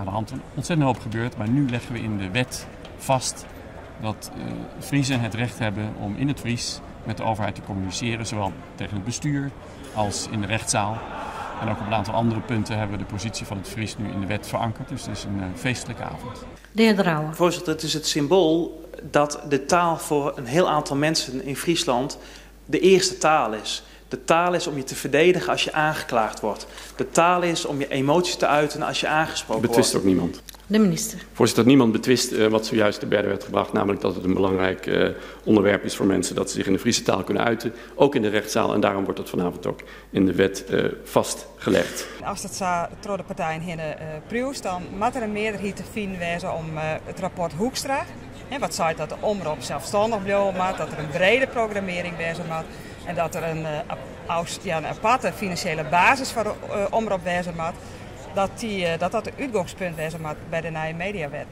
Aan de hand een ontzettend hoop gebeurd, maar nu leggen we in de wet vast dat Friezen het recht hebben om in het Fries met de overheid te communiceren, zowel tegen het bestuur als in de rechtszaal. En ook op een aantal andere punten hebben we de positie van het Fries nu in de wet verankerd. Dus het is een feestelijke avond. De heer Drouwer. Voorzitter, het is het symbool dat de taal voor een heel aantal mensen in Friesland de eerste taal is. De taal is om je te verdedigen als je aangeklaagd wordt. De taal is om je emoties te uiten als je aangesproken Betwist wordt. ook niemand. De minister. Voorzitter, niemand betwist wat zojuist te berde werd gebracht, namelijk dat het een belangrijk onderwerp is voor mensen dat ze zich in de Friese taal kunnen uiten, ook in de rechtszaal. En daarom wordt dat vanavond ook in de wet vastgelegd. As dat sa troch de partijen hinne priuwst, dan moat der in mearderheid te finen wêze om it rapport Hoekstra, hè, wat seit dat de omrop selsstannich bliuwe moat, dat der in brede programmearring wêze moat en dat der in aparte finansjele basis foar de omrop wêze moat, dat dat de útgongspunt wêze moat by de nije mediawet.